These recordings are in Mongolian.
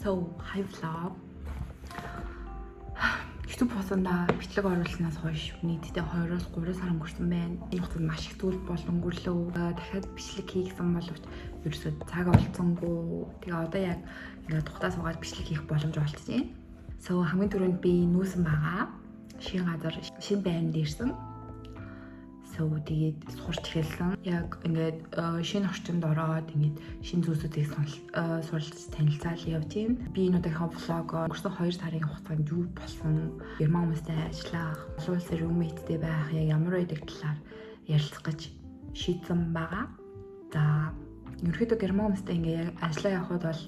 So, hi vlog. YouTube хуудсандаа бичлэг оруулснаас хойш нийтдээ 2-3 сар өнгөрсөн байна. Энэ хугацаанд маш их зүйл бол өнгөрлөө. Дахиад бичлэг хийгсэн боловч ерөөсөө цаг олцсонгүй. Тэгээ одоо яг ингээд тухтаа суугаад бичлэг хийх боломж олдож байна. So, хамгийн түрүүнд би нүүсэн байгаа. Шинэ газар, шинэ байранд ирсэн. So, тэгээд сурч эхэлсэн. Яг ингээд шинэ орчинд ороод ингээд шинэ зүйлсүүдийг суралцж танилцаал явж байна. Би энэ удаагийнхаа vlog өнгөрсөн 2 сарын хугацаанд юу болсон, герман хүмүүстэй ажиллах, олон улсын roommate-тэй байх яг ямар байдаг талаар ярилцах гэж шийдсэн байгаа. За, ерөнхийдөө герман хүмүүстэй ингээд яг ажиллаа явахад бол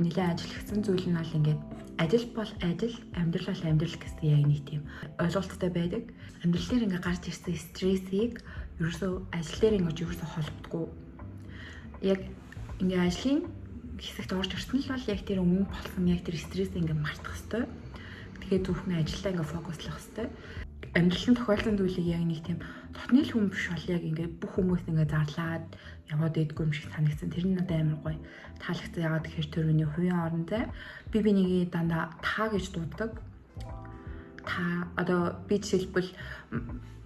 нэлээд ажиллагдсан зүйл нь бол ингээд ажил бол ажил, амьдрал бол амьдрал гэсэн яг нэг тийм ойлголттой байдаг. Амьдрал дээр ингээд гарч ирсэн стрессийг ерөөсөө ажил дээр ингээд ерөөсөө холбодгоо. Яг ингээд ажлын хэсэгт орж ирсэн л бол яг тэр өмнө болсон яг тэр стрессийг ингээд мартах хэвээр. Тэгээд зөвхөн ажилдаа ингээд focus лах хэвээр. Амьдралын тохиолдсон зүйлийг яг нэг тийм дотны л хүн биш бол яг ингээд бүх хүмүүс ингээд зарлаад яваад идэггүй юм шиг санагдсан. Тэр нь надад амар гоё таалагдсан. Яагаад гэхээр тэр миний хувийн орон зай. Би бинийг дандаа та гэж дууддаг. Та одоо би жишээлбэл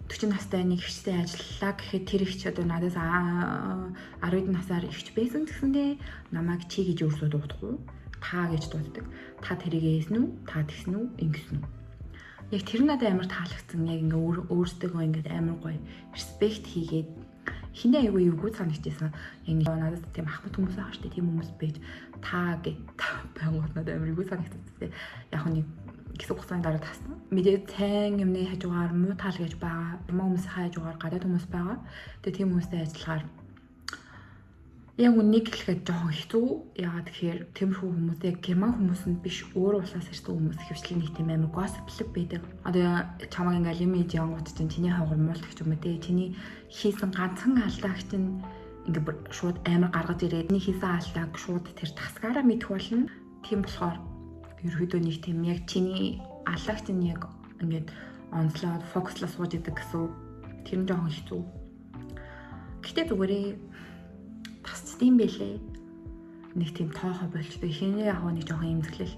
40 настай нэг эгчтэй ажиллалаа гэхэд тэр эгч одоо надаас 10 насаар эгч байсан гэсэндээ намайг чи гэж өөрсдөө дуудахгүй, та гэж дууддаг. Та тэрийг ээсэн үү? Та тэгсэн үү? Ингэсэн үү? Яг тэр надад амар таалагдсан. Яг ингээ өөрсдөө ингээд амар гоё respect хийгээд хинээ айгүй эвгүй санагдчихсан. Яг надад тийм ахмад хүмүүс байгаа шүү дээ. Тийм хүмүүс байж та гэт байнгут надад амар эвгүй санагдчихсан. Яг нэг хэсэг хугацааны дараа тасна. Мэдээ сайн юмны хажуугаар муу тал гэж байгаа. Муу хүмүүсийн хажуугаар гадаад хүмүүс байгаа. Тэгээ тийм хүмүүстэй ажиллахаар яг үнийг хэлэхэд жоохон хэцүү. Яагаад тэгэхээр тиймэрхүү хүмүүс яг герман хүмүүс нь биш, өөр улсаас ирсэн хүмүүс хөвчлэн нэг тийм амар gossip лэг байдаг. Одоо чамаг ингээл юм ээж янгууд чинь чиний хойгоор муулдаг ч юм уу те. Чиний хийсэн ганцхан алдааг чинь ингээ шууд амар гаргаж ирээд миний хийсэн алдааг шууд тэр тасгаараа мэдэх болно. Тийм болохоор ерөөдөө нэг тийм яг чиний алдааг чинь яг ингээд онцлоод focus лоо сууж идэг гэсэн. Тэр нь жоохон хэцүү. Гэтэ зүгээрээ тасчдсан бэлээ. Нэг тийм тоохоо болчтой. Хинээ яг нэг жоохон имзэглэл,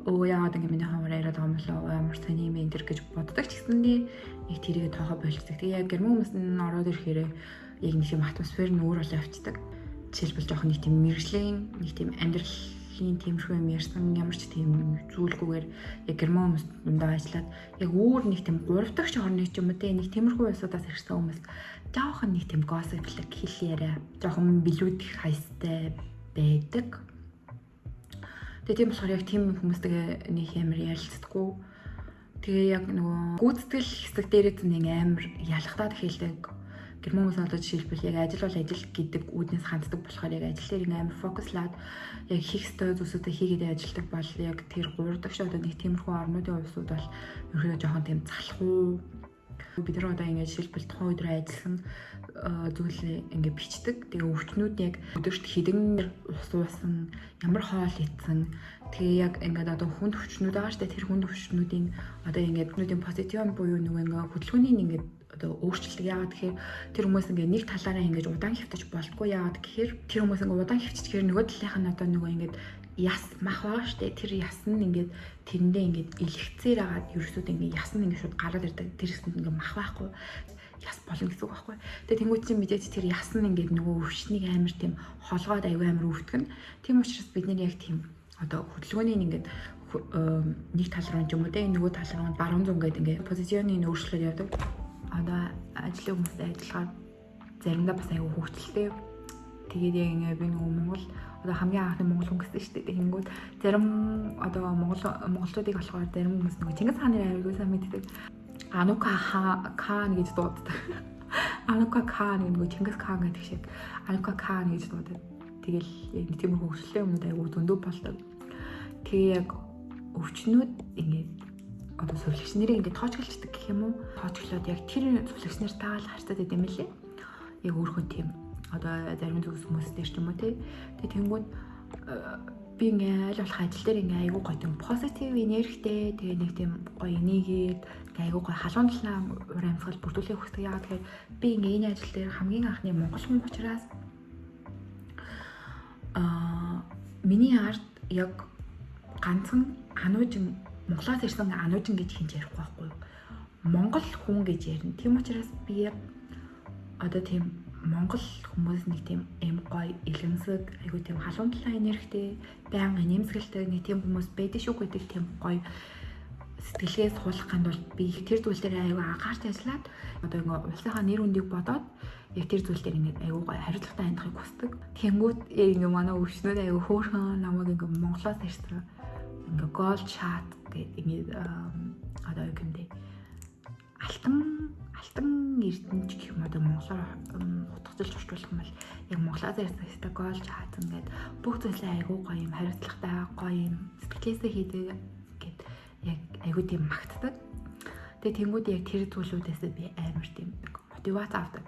өө, яагаад ингэ миний хомор яриад байгаа юм болоо, ямар сони юм энэ төр гэж боддог ч гэсэндээ нэг тэрийг тоохоо болчдөг. Тэгээ яг герман хүмүүс нь ороод ирэхээр яг нэг тийм атмосфер нь өөр болоо явцдаг. Жишээлбэл, жоохон нэг тийм мэргэжлийн, нэг тийм амьдралын тиймэрхүү юм ярьсан ямар ч тийм зүйлгүйгээр яг герман хүмүүс дундаа ажиллаад яг өөр нэг тийм гурав дахь орны ч юм уу те, нэг тиймэрхүү улсуудаас ирсэн хүмүүс жоохон нэг тийм gossip лэг, хэл яриа жоохон билүүдэх хайстай байдаг. Тэгээ тийм болохоор яг тийм хүмүүстэйгээ нэг амар ярилцдаггүй. Тэгээ яг нөгөө гүйцэтгэл хэсэг дээрээ нэг амар ялахтаад хэлдэг. Герман хүмүүс одоо жишээлбэл яг ажил бол ажил гэдэг үүднээс ханддаг болохоор яг ажил дээр ингээ амар focus лаад яг хийх ёстой зүйлсүүдээ хийгээд ажилладаг бол яг тэр гурав дахь одоо нэг тиймэрхүү орнуудын улсууд бол ерөөдөө жоохон тийм залхуу. Бид нар одоо ингээд жишээлбэл тухайн өдөр ажилласан зүйлээ ингээд бичдэг. Тэгээ өвчнүүд яг өдөрт хэдэн ус уусан, ямар хоол идсэн. Тэгээ яг ингээд одоо хүнд өвчнүүд байгаа штэ, тэр хүнд өвчнүүдийн одоо ингээд нүдийн position буюу нөгөө ингээд хөдөлгөөний ингээд одоо өөрчлөлт. Яагаад гэхээр тэр хүмүүс ингээд нэг талаараа ингээд удаан хэвтэж болтгүй. Яагаад гэхээр тэр хүмүүс ингээд удаан хэвччихээр нөгөө талынх нь одоо нөгөө ингээд яс мах байгаа штэ, тэр яс нь ингээд тэрэндээ ингээд илгэцээр агаад ерөөсөө ингээд яс нь ингээд шууд гараад ирдэг. Тэр хэсэнд ингээд мах байхгүй, яс болно гэсэн үг байхгүй. Тэгээ тэнгуү чинь мэдээж тэр яс нь ингээд нөгөө өвчнийг амар тийм холгоод аюу амар өвдгөн. Тийм учраас бид нэр яг тийм одоо хөдөлгөөний ингээд нэг тал руу ч юм уу те, нөгөө тал руу, баруун зүүн гэдэг ингээд position ы өөрчлөлт явдаг. Одоо ажлын хүмүүстэй ажиллахаар заримдаа бас аюу хөвгчлээ. Тэгээд яг ингээд би нөгөө Монгол одоо хамгийн анхны монгол хүн гэсэн шүү дээ. Тэгэнгүүт зарим одоо монгол монголчуудыг болохоор зарим хүмүүс нөгөө Чингис хааны аягүй сайн мэддэг. Анука Хаан гэж дууддаг. Анука Хаан нөгөө Чингис хаан гэдэг шиг Анука Хаан гэж дууддаг. Тэгэл яг нэг тиймэрхүү хөвчлээ юмнууд аягүй зөндөө болдог. Тэгээ яг өвчнүүд ингээд одоо сувилагч нарыг ингээд тоочглолцдог гэх юм уу? Тоочглоод яг тэр сувилагч нартайгаа л харьцаад байд юм лээ. Яг өөрөө тийм одоо зарим зүйлс хүмүүс дээр ч юм уу те. Тэгээ тэнгууд би ингээ аль болох ажил дээр ингээ айгуу гоё тийм positive энергитэй, тэгээ нэг тийм гоё энийгээд ингээ айгуу гоё халуун талаа уур амьсгал бүрдүүлэх хүсдэг. Яагаад тэгэхээр би ингээ энэ ажил дээр хамгийн анхны монгол хүн учраас миний ард яг ганцхан ануужин, Монголоос ирсэн ануужин гэж хэн ч ярихгүй байхгүй юу? Монгол хүн гэж ярина. Тийм учраас би яг одоо тийм Монгол хүмүүс нэг тийм эм гоё илэмсэг, айгуу тийм халуун талаа энергитэй, байнга инээмсэгэлтэй нэг тийм хүмүүс байдаг шүү гэдэг тийм гоё сэтгэлгээ суулгахын тулд би их тэр зүйл дээр айгуу анхаарч ажиллаад, одоо ингээ улсынхаа нэр хүндийг бодоод яг тэр зүйл дээр ингээд айгуу гоё хариуцлагатай хандахыг хүсдэг. Тэнгүүд яг ингээ манай өвчнүүд айгуу хөөрхөн намайг ингээ Монголоос ирсэн ингээ gold shot гэдэг, ингээд одоо юу гэмдэ, алтан эрдэнэч гэх юм, одоо монголоор утгажилж орчуулах юм бол яг Монголоос ирсэн хэвээр gold shot, ингээд бүх зүйлээ айгуу гоё юм хариуцлагатай, гоё юм сэтгэлээсээ хийдэг гэд яг айгуу тийм магтдаг. Тэгээ тэнгууд яг тэр зүйлүүдээс би амар тийм мотивац авдаг.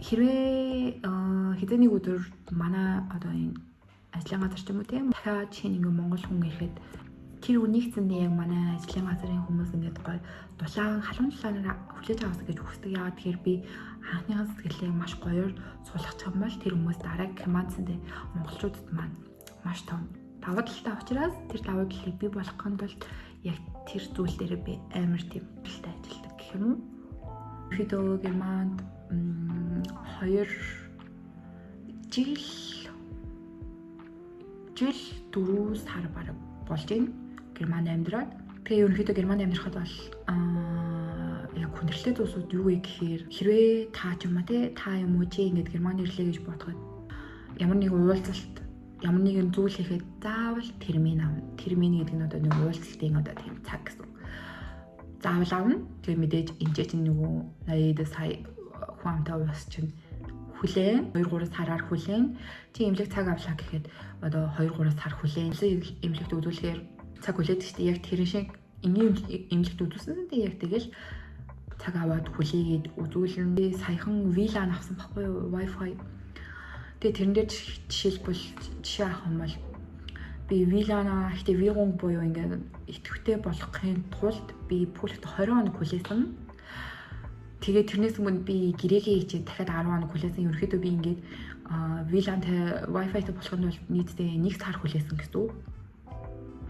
Хэрвээ хэзээ нэг өдөр манай одоо энэ ажлын газар ч юм уу, тийм, дахиад шинэ ингээ монгол хүн ирэхэд тэр үнийг зэндээ яг манай ажлын газрын хүмүүс ингээд гоё дулаан, халуун дулаанаар хүлээж авах гэж хүсдэг. Яагаад тэгэхээр би анхныхаа сэтгэлээ маш гоёор суулгачих юм бол тэр хүмүүс дараа Германцсанд монголчуудад маань маш том давуу талтай учраас тэр давуу талыг бий болгохын тулд яг тэр зүйл дээр би амар тийм талтай ажилладаг гэх юм уу. Ерөнхийдөө Германд 2 жил 4 сар бараг болж байна. Германд амьдраад. Тэгээ ерөнхийдөө Германд амьдрахад бол яг хүндрэлтэй зүйлсүүд юу вэ гэхээр хэрвээ та ч юм уу те, та юм уу, чи ингээд Германд ирлээ гэж бодоход ямар нэгэн уулзалт, ямар нэгэн зүйл хийхэд заавал Termin авна. Termin гэдэг нь одоо нэг уулзалтын одоо тийм цаг гэсэн. Заавал авна. Тэгээ мэдээж энэ чинь нөгөө 80 сая хүн амтай улс чинь хүлээн, 2 3 сараар хүлээн. Чи эмнэлэг цаг авлаа гэхэд одоо 2 3 сар хүлээн. Эмнэлэгт үзүүлэхээр цаг хүлээдэг шүү дээ. Яг тэр шиг энгийн эмнэлэгт үзүүлсэн. Тэгээ яг тэгэл цаг аваад хүлээгээд үзүүлнэ. Би саяхан WLAN авсан баггүй юу? Wi-Fi. Тэгээ тэрэн дээр жишээлбэл жишээ авах юм бол би WLAN-аа Aktivierung буюу ингээд идэвхтэй болгохын тулд би пүлхт 20 хоног хүлээсэн. Тэгээд тэрнээс өмнө би гэрээгээ хийчихэд дахиад 10 хоног хүлээсэн. Ерөнхийдөө би ингээд WLAN-тай, Wi-Fi-тай болох нь бол нийтдээ 1 сар хүлээсэн гэсэн үг.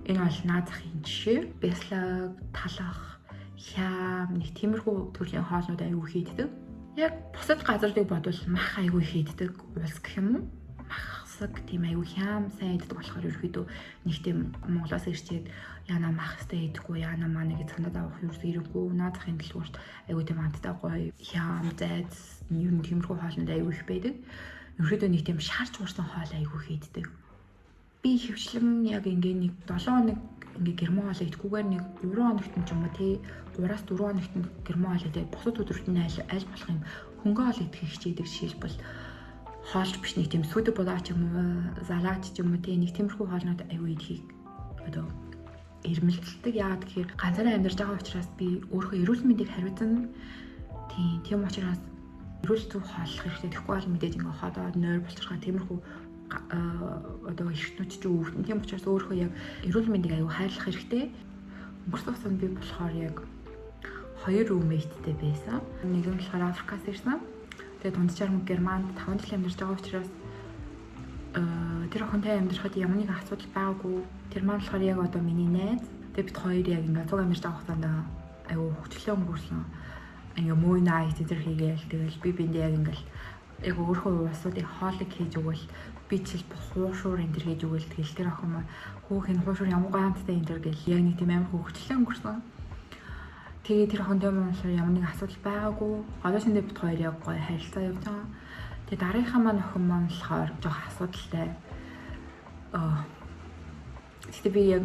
Энэ бол наад захын жишээ. Бяслаг, талах, хям, нэг тиймэрхүү төрлийн хоолнууд аюу хийддэг. Яг бусад газрыг бодвол мах аюу хийддэг улс гэх юм уу? Махсаг тийм аюу хям сайн иддэг болохоор ерөөхдөө нэг тийм Монголоос ирчээд яана мах хэвээр идэхгүй, яана маа нэг цандад авах юу ирэхгүй. Наад захын дэлгүүрт аюу тийм амттай гоё хям, зайц, ер нь тиймэрхүү хоолнууд аюу их байдаг. Ерөөхдөө нэг тийм шарч уурсан хоол аюу хийддэг. Би хөвчлэн яг ингээ нэг 7 хоног ингээ герман хоол идэхгүйгээр нэг 3 хоногт нь ч юм уу тий, 3-аас 4 хоногт нь герман хоол идээд, бусад өдрүүд нь аль болох юм хөнгөн хоол идэхийг хичээдэг. Жишээлбэл, хоолч биш, нэг тийм Sötebrot ч юм уу, Salat ч юм уу тий, нэг тиймэрхүү хоолнууд аюу идэхийг одоо эрмэлзэлдэг. Яагаад гэхээр ганцаараа амьдарч байгаа учраас би өөрөө эрүүл мэндийг хариуцна. Тийм учраас эрүүл зөв хооллох хэрэгтэй. Тэгэхгүй бол мэдээж ингээ ходоод нойр болчихоо, тиймэрхүү одоо эрхтнүүд чинь өвдөн. Тийм учраас өөрөө яг эрүүл мэндийг аюу хайрлах хэрэгтэй. Өнгөрсөн хугацаанд би болохоор яг хоёр roommate-тэй байсан. Нэг нь болохоор Африкаас ирсэн. Тэгээ дунджаар мөн Германд 5 жил амьдарч байгаа учраас тэр охинтой амьдрахад ямар нэгэн асуудал байгаагүй. Тэр маань болохоор яг одоо миний найз. Тэгээ бид хоёр яг ингээ цуг амьдарч байгаа хугацаанд аюу хөвчлөө өнгөрсөн. Ингээ movie night энэ хийгээл, тэгэл би биндээ яг ингээл яг өөрөө улсуудын хоолыг хийж өгвөл, би жишээлбэл хуушуур энэ төр хийж өгвөл, тэгэл тэр охин маань "Хөөх, энэ хуушуур ямар гоё амттай" энэ төр гэл яг нэг тийм амар хөвчлөө өнгөрсөн. Тэгээ тэр охинтой маань болохоор ямар нэгэн асуудал байгаагүй. Одоо шинэ бид хоёр яг гоё харилцаа явж байгаа. Тэгээ дараагийнхаа маань охин маань болохоор жоох асуудалтай. Гэтэ би яг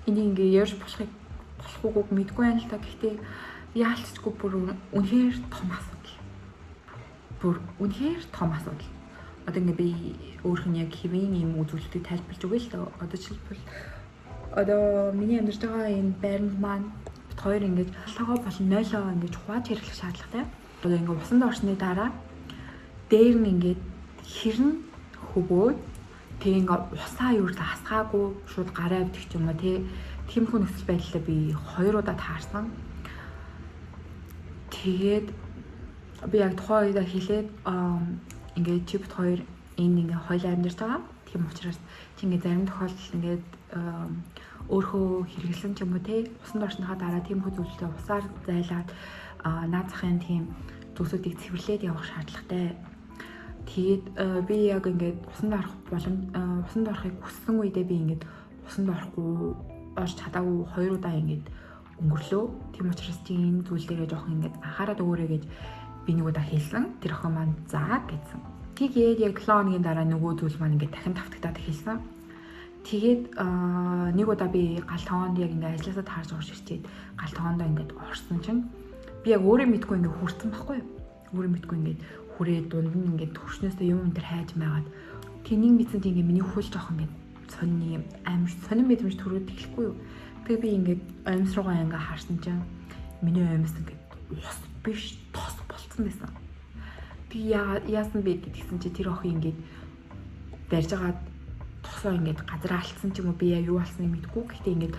энийг ингээ ярьж болохгүйг мэдгүй байна л та. Гэхдээ яалтчгүй бүр үнэхээр том асуудал. Бүр үнэхээр том асуудал. Одоо ингээ би өөрх нь яг хэвийн юм үзүүлэлтийг тайлбарлаж өгье л доо. Одоо жишээлбэл, одоо миний амьдарч байгаа энэ байранд маань бид хоёр ингэж лого болон нойлоо ингэж хувааж хэрэглэх шаардлагатай. Одоо ингээ усанд орсны дараа дээр нь ингээд хэрн хөвөөд, тэг ингээ усаа юу л асгаагүй шууд гараа авдаг ч юм уу тий. Тиймэрхүү нөхцөл байдлаа би хоёр удаа таарсан. Тэгээд би яг тухайн үедээ хэлээд, ингээд чи бид хоёр энэ ингээ хоёлаа амьдарч байгаа. Тийм учраас чи ингээд зарим тохиолдолд ингээд өөрөө хэрэглэсэн ч юм уу те усанд орсныхаа дараа тийм хүү зүйлтэй усаар зайлаад наад захын тийм зүйлсүүдийг цэвэрлээд явах шаардлагатай. Тэгээд би яг ингээд усанд орох боломж усанд орохыг хүссэн үедээ би ингээд усанд орохгүй орж чадаагүй 2 удаа ингээд өнгөрлөө. Тийм учраас чи энэ зүйл дээрээ жоохон ингээд анхаарал өгөөрэй гэж би нэг удаа хэлсэн. Тэр охин маань за гэсэн. Тэгээд яг 7 хоногийн дараа нөгөө зүйл маань ингээд дахин тавтагтаад эхэлсэн. Тэгээд нэг удаа би гал тогоонд яг ингээд ажилласаа таарч орж ирчээд гал тогоондоо ингээд орсон чинь би яг өөрөө мэдгүй ингээд хүрсэн байхгүй юу? Өөрөө мэдгүй ингээд хүрээ дунд нь ингээд төршнөөсөө юм энэ төр хайж майгаад тэнийг мэдсэн чинь ингээд миний хөл жоох ингээд сонин юм амар сонин мэдрэмж төрөөд эхлэхгүй юу? Тэгээ би ингээд оймс руугаа ингээд харсан чинь миний оймс ингээд ус биш тос болцсон байсан. Би яасан бэ гэдгсэн чи тэр охин ингээд барьж байгаа тосоо ингээд газар алдсан ч юм уу би яа юу болсныг мэдэхгүй. Гэхдээ ингээд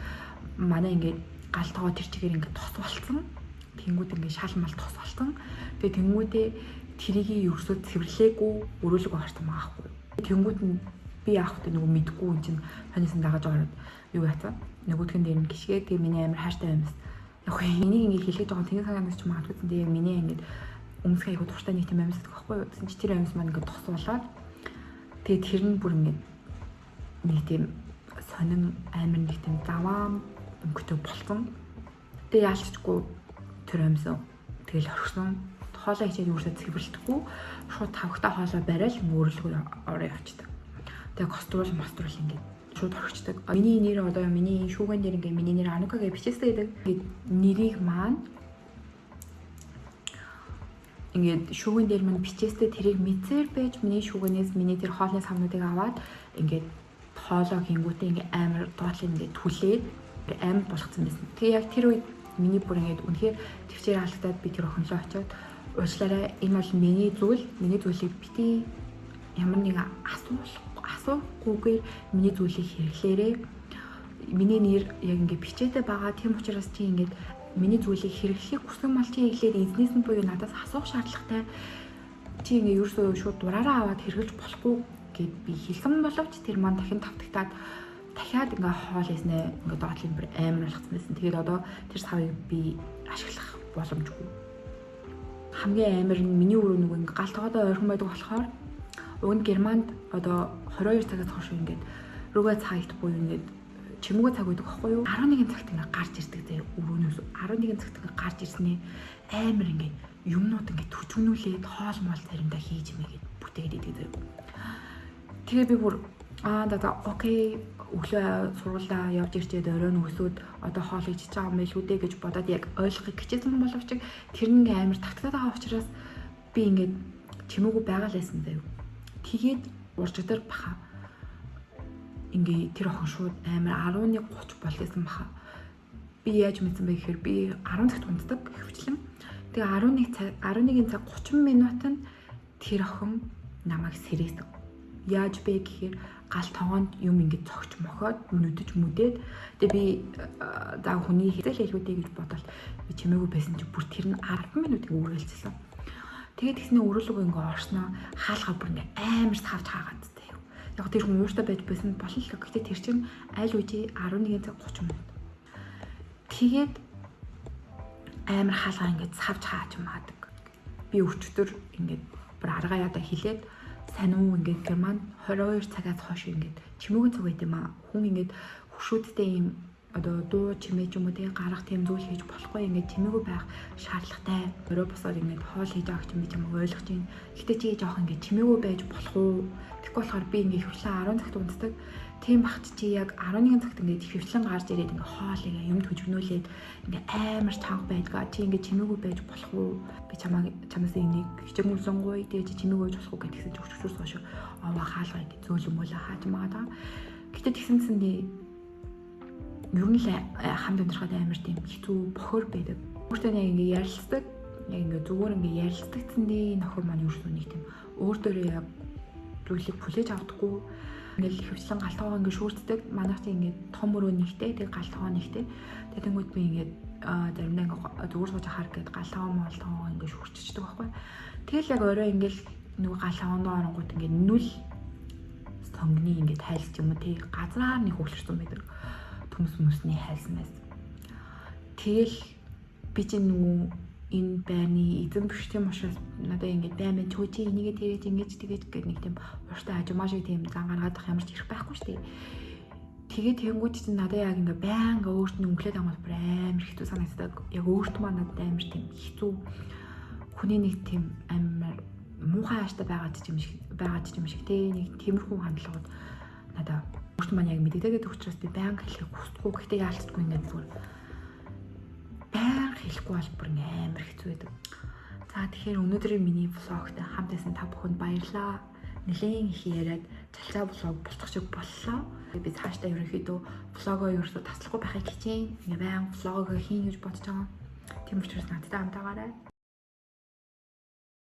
манай ингээд гал тогоо тэр чигээр ингээд тос болцсон. Тэнгүүд ингээд шал мал тос болцсон. Тэгээ тэнгүүдээ тэрийг ерөөсөө цэвэрлээгүй өрөөлөг орсон байгаа хгүй. Тэнгүүд нь би яах вэ нөгөө мэдэхгүй юм чинь хоньсон дагаж ороод юу яцсан. Нөгөөх нь дээр нь гიშгээ тэгээ миний амар хайртай юмс. Яг энийг ингээд хэлэх жоохон тэнэг санаанаас ч магадгүй. Тэгээ миний ингээд өмсөх айгу дуртай нэг тийм амьс гэдэг байхгүй юу. Тэгсэн чи тэр амьс маань ингээд тос болоод тэгээ тэр нь бүр ингээд нэг тийм сонин амар нэг тийм заваан өнгөтэй болцсон. Тэгээ яалчгүй тэр амьсаа тэгэл орхисон. Хоолой хичээд юусаа цэвэрлэхгүй шууд тавхтаа хоолой барайл мөрлөгөө ороо явчихдаг. Тэгээ коструул мострул ингээд шууд орхичдаг. Миний нэр одоо миний шүүгэн дээр ингээд миний нэр Анука гэж бичээсэй гэдэг. Ингээд нэрийг маань ингээд шүүгэн дээр мань бичээстэй тэрийг мэдсээр байж миний шүүгэнээс миний тэр хоолны савнуудыг аваад ингээд хоолоо хийнгүүтээ ингээд амар доотлын ингээд түлээд амар болгоцсон байсан. Тэгээ яг тэр үед миний бүр ингээд үнэхээр төвчээр алдагдаад би тэр охинлоо очиод уучлаарай, энэ бол миний зүйл, миний зүйлийг бити ямар нэгэн асуухгүйгээр миний зүйлийг хэрэглээрэй. Миний нэр яг ингээд бичээтэй байгаа. Тийм учраас чи ингээд миний зүйлийг хэрэглэхийг хүсэн бол чи эхлээд эзнээс нь буюу надаас асуух шаардлагатай. Чи ингээд ерөөсөө шууд дураараа аваад хэрэглэж болохгүй гэд би хэлсэн боловч тэр маань дахин тавтагтаад дахиад ингээ хоол хийснэ ингээ доотлын бүр амар болгоцсон байсан. Тэгээд одоо тэр савыг би ашиглах боломжгүй. Хамгийн амар нь миний өрөө нөгөө ингээ гал тогоодоо ойрхон байдаг болохоор уг нь Германд одоо 22 цагаас хойш ингээд рүүгээ цагт буюу ингээд чимээгүй цаг байдаг байхгүй юу? 11 цагт ингээ гарч ирдэг заяа өрөөнөөс 11 цагт ингээ гарч ирснээ амар ингээ юмнууд ингээ түжгнүүлээд хоол моол заримдаа хийж мэгээд бүтээгээд идэг заяа. Тэгээ би бүр за окей өглөө сургуулаа явж ирчээд оройн өсөөд одоо хоол хийж байгаа юм байлгүй дээ гэж бодоод яг ойлгохыг хичээсэн боловч тэр нь ингээ амар тавтагдаад байгаа учраас би ингээд чимээгүй байгаа л байсан заяа. Тэгээд уржигдар баха. Ингээ тэр охин шууд амар 11:30 болсон баха. Би яаж мэдсэн бэ гэхээр би 10 цагт унтдаг ихэвчлэн. Тэгээ 11 цаг 30 минутанд тэр охин намайг сэрээсэн. Яаж бэ гэхээр гал тогоонд юм ингэ цогч мохоод нүдэж мүдээд тэгээ би за хүний хэзээ л хэлгүүдээ гэж бодоод би чимээгүй байсан чи бүр тэр нь 10 минутыг үргэлжилсэн. Тэгээд тэгсний өрөөлөг ингээ орсноо хаалга бүр ингээ амар савж хаагаад заяа. Яг тэр хүн ууртай байж байсан болно л. Гэтэ тэр чинь аль үжи 11 цаг 30 минут. Тэгээд амар хаалга ингээ савж хааж маадаг. Би өчтөр ингээд бүр аргаа ядаа хилээд сайн уу ингээд Герман 22 цагаас хойш ингээд чимээгүй цаг байт юм аа. Хүн ингээд хөшүүдтэй юм одоо дуу чимээ ч юм уу тэгээ гарах тийм зүйл хийж болохгүй ингээд чимээгүй байх шаардлагатай. Орой босоод ингээд хоол хийж байгаа ч юм би чамайг ойлгож байна. Гэтэ чи жоох ингээд чимээгүй байж болох уу? Тэгэхгүй болохоор би ингээд ихэвчлэн 10 цагт унтдаг. Тийм багт чи яг 11 цагт ингээд ихэвчлэн гарч ирээд ингээд хоол ингээд юм төжгнүүлээд ингээд амар чанга байдгаа. Чи ингээд чимээгүй байж болох уу? Би чамаас энийг хичээнгүүлсэнгүй. Тэгээ чи чимээгүй байж болох уу гэдгсэн чи өчигчөөс хойш овоо хаалга ингээд зөөлөмөлөө хааж магадаа. Гэтэ тэгсэн цэндээ ер нь л хамт амьдрахад амар тийм хэцүү бохор байдаг. Өөртөө яг ингээ ярилцдаг. Яг ингээ зүгээр ингээ ярилцдаг цэндээ нөхөр маань ерөөсөө нэг тийм өөр дөрөө яг зүйлийг хүлээж авдаггүй. Ингээл ихэвчлэн гал тогоо ингээ шүүрддэг. Манайх чинь ингээ том өрөө нэгтэй, тэг гал тогоо нэгтэй. Тэг тэнгууд би ингээ заримдаа ингээ зүгээр сууж ахаар гээд гал тогоо моол тогоо ингээ шүүрччихдэг байхгүй. Тэгэл яг орой ингээл нөгөө гал тогоондоо оронгууд ингээ нүл Сонгоны ингээд хайлс ч юм уу, тий, газраар нэг хөглөрсөн байдаг. Төмс мөсний хайлс мэс. Тэгэл би чинь нөгөө энэ байрны эзэн биш тийм учраас надад ингээд бай мэн чөө чи энийгээ тэрэж ингэж тэгэж гэдэг нэг тийм ууштай хажумаа шиг тийм зан гаргаад ах ямар ч хэрэг байхгүй шүү дээ. Тэгээд тэнгууд чинь надад яг ингээ байнга өөрт нь өнгөлээд байгаа бүр амар хэцүү санагддаг. Яг өөрт маань надад амар тийм хэцүү, хүний нэг тийм амар муухай ааштай байгаад ч юм шиг байгаад ч юм шиг те, нэг тиймэрхүү хандлагууд надад өөрт маань яг мэдэгдээд байдаг учраас би байнга хэлэхийг хүсдэггүй. Гэхдээ яалтчгүй ингээд зүгээр байнга хэлэхгүй бол бүр амар хэцүү байдаг. За, тэгэхээр өнөөдрийн миний vlog т хамт байсан та бүхэнд баярлалаа. Нэлээд их яриад чалчаа vlog болчих шиг боллоо. Би цаашдаа ерөнхийдөө vlog оо ерөөсөө таслахгүй байхыг хичээн. Ингээ байнга vlog хийн гэж бодож байгаа. Тийм учраас надтай хамт байгаарай.